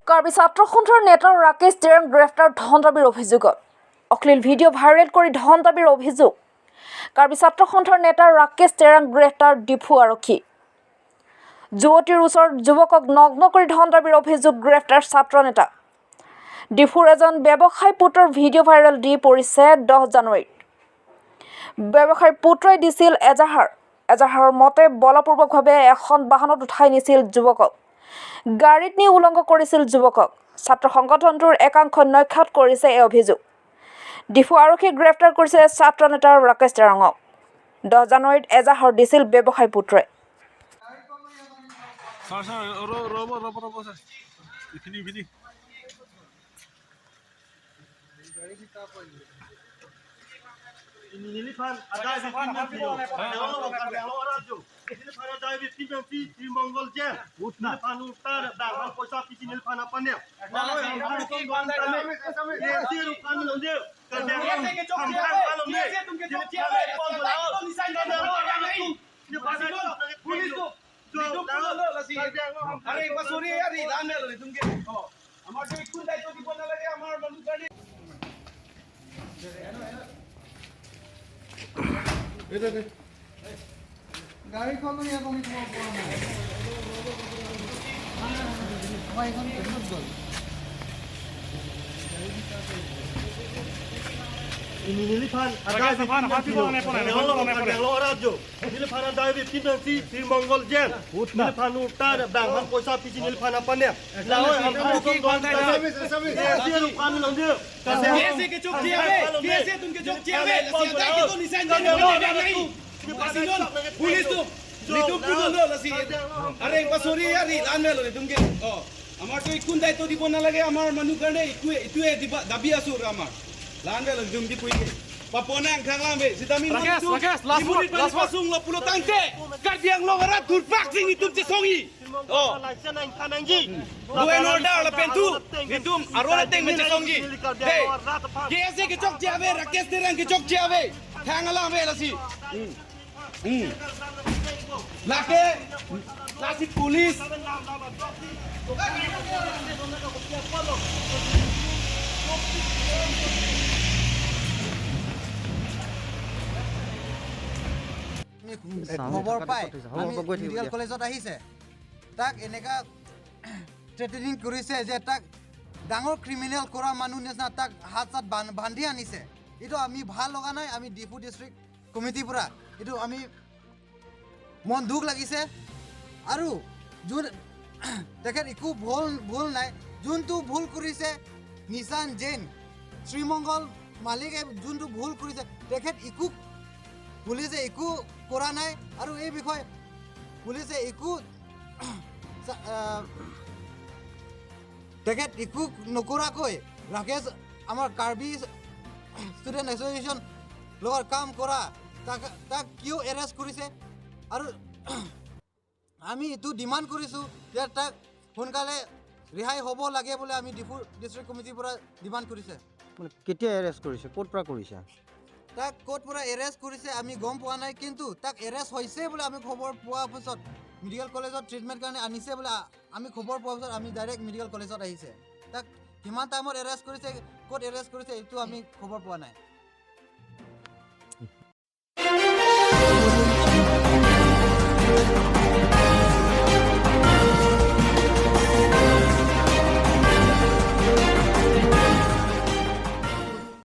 কাৰ্বি ছাত্ৰ সন্থাৰ নেতা ৰাকেশ তেৰাং গ্ৰেপ্তাৰ ধন দাবীৰ অভিযোগত। অশ্লীল ভিডিঅ' ভাইৰেল কৰি ধন দাবীৰ অভিযোগ। কাৰ্বি ছাত্ৰ সন্থাৰ নেতা ৰাকেশ তেৰাং গ্ৰেপ্তাৰ ডিফু আৰক্ষী। যুৱতীৰ ওচৰত যুৱকক নগ্ন কৰি ধন দাবীৰ অভিযোগ, গ্ৰেপ্তাৰ ছাত্ৰ নেতা। ডিফুৰ এজন ব্যৱসায়ী পুত্ৰৰ ভিডিঅ' ভাইৰেল দি পৰিছে 10 জানুৱাৰীত। ব্যৱসায়ীৰ পুত্ৰই দিছিল এজাহাৰ। এজাহাৰৰ মতে বলপূৰ্বকভাৱে এখন বাহনত উঠাই নিছিল যুৱকক। গাড়ীত নি উলংগ কৰিছিল যুৱকক। ছাত্ৰ সংগঠনটোৰ একাংশ নস্যাৎ কৰিছে এই অভিযোগ। ডিফু আৰক্ষীয়ে গ্ৰেপ্তাৰ কৰিছে ছাত্ৰ নেতা ৰাকেশ তেৰাঙক। 10 জানুৱাৰীত এজাহাৰ দিছিল ব্যৱসায়ী পুত্ৰই। স্যাৰ, স্যাৰ, ৰ'ব, ৰ'ব, ৰ'ব sir. ইপিনি, ইপিনি। Nilifan adai bi Mongol jen Nilifan utar bang poisa pichi Nilifan apane আমাৰ একো দায়িত্ব দিব নালাগে আমাৰ মানুহ কাৰণে। গাড়ীখনো ইয়াত আমি থ'ব পৰা নাই। আমাৰ এইখন ক'ত গ'ল? Nilifan adai Nilifan adai bi Mongol jen Nilifan utar bang poisa pichi Nilifan apane कैसे के चौक चियावे, कैसे तुमके चौक चियावे लसी अदाय के तो निशान जन पुलिस तो নিতুম পুলো লসি আৰে বছৰি আৰি লান মেলো তুমকে। অ আমাৰতো একো দায়িত্ব দিব নালাগে আমাৰ মানুহ কাৰণে। একোৱে এইটোৱে দিবা দাবী আছো আৰু আমাৰ লান মেলো তুমকে কুইকে Papona ang khang lambe sitami Rakesh, Rakesh, last word, last word. Pasung lo pulo tangte karbiang lo gara durpak sing itum che songi oh law and order la pentu nitum aro la teng che songi hey KSA ke chok chiave Rakesh Terang ke chok chiave thang la ame lasi lake lasi police. খবৰ পাই আমি medical কলেজত আহিছে। তাক এনেকা থ্ৰেটেনিং কৰিছে যে তাক ডাঙৰ ক্ৰিমিনেল কৰা মানুহ নিচিনা তাক হাত চাত বান্ধি আনিছে। এইটো আমি ভাল লগা নাই। আমি ডিফু ডিষ্ট্ৰিক্ট কমিটিৰ পৰা এইটো আমি মন দুখ লাগিছে। আৰু যোন তেখেত একো ভুল নাই, যোনটো ভুল কৰিছে নিচান জৈন শ্ৰীমংগল মালিকে যোনটো ভুল কৰিছে, তেখেত একো পুলিচে একো কৰা নাই। আৰু এই বিষয়ে পুলিচে একো তেখেত একো নকৰাকৈ ৰাকেশ আমাৰ কাৰ্বি ষ্টুডেণ্ট এছ'চিয়েশ্যন লগত কাম কৰা তাক কিয় এৰেষ্ট কৰিছে? আৰু আমি এইটো ডিমাণ্ড কৰিছোঁ যে তাক সোনকালে ৰেহাই হ'ব লাগে বুলি আমি ডিফু ডিষ্ট্ৰিক্ট কমিটিৰ পৰা ডিমাণ্ড কৰিছে। মানে কেতিয়া এৰেষ্ট কৰিছে, ক'ত পৰা কৰিছে? তাক ক'ত পৰা এৰেষ্ট কৰিছে আমি গম পোৱা নাই, কিন্তু তাক এৰেষ্ট হৈছে বুলি আমি খবৰ পোৱাৰ পিছত মেডিকেল কলেজত ট্ৰিটমেণ্ট কাৰণে আনিছে বুলি আমি খবৰ পোৱাৰ পিছত আমি ডাইৰেক্ট মেডিকেল কলেজত আহিছে। তাক কিমান টাইমত এৰেষ্ট কৰিছে, ক'ত এৰেষ্ট কৰিছে, এইটো আমি খবৰ পোৱা নাই।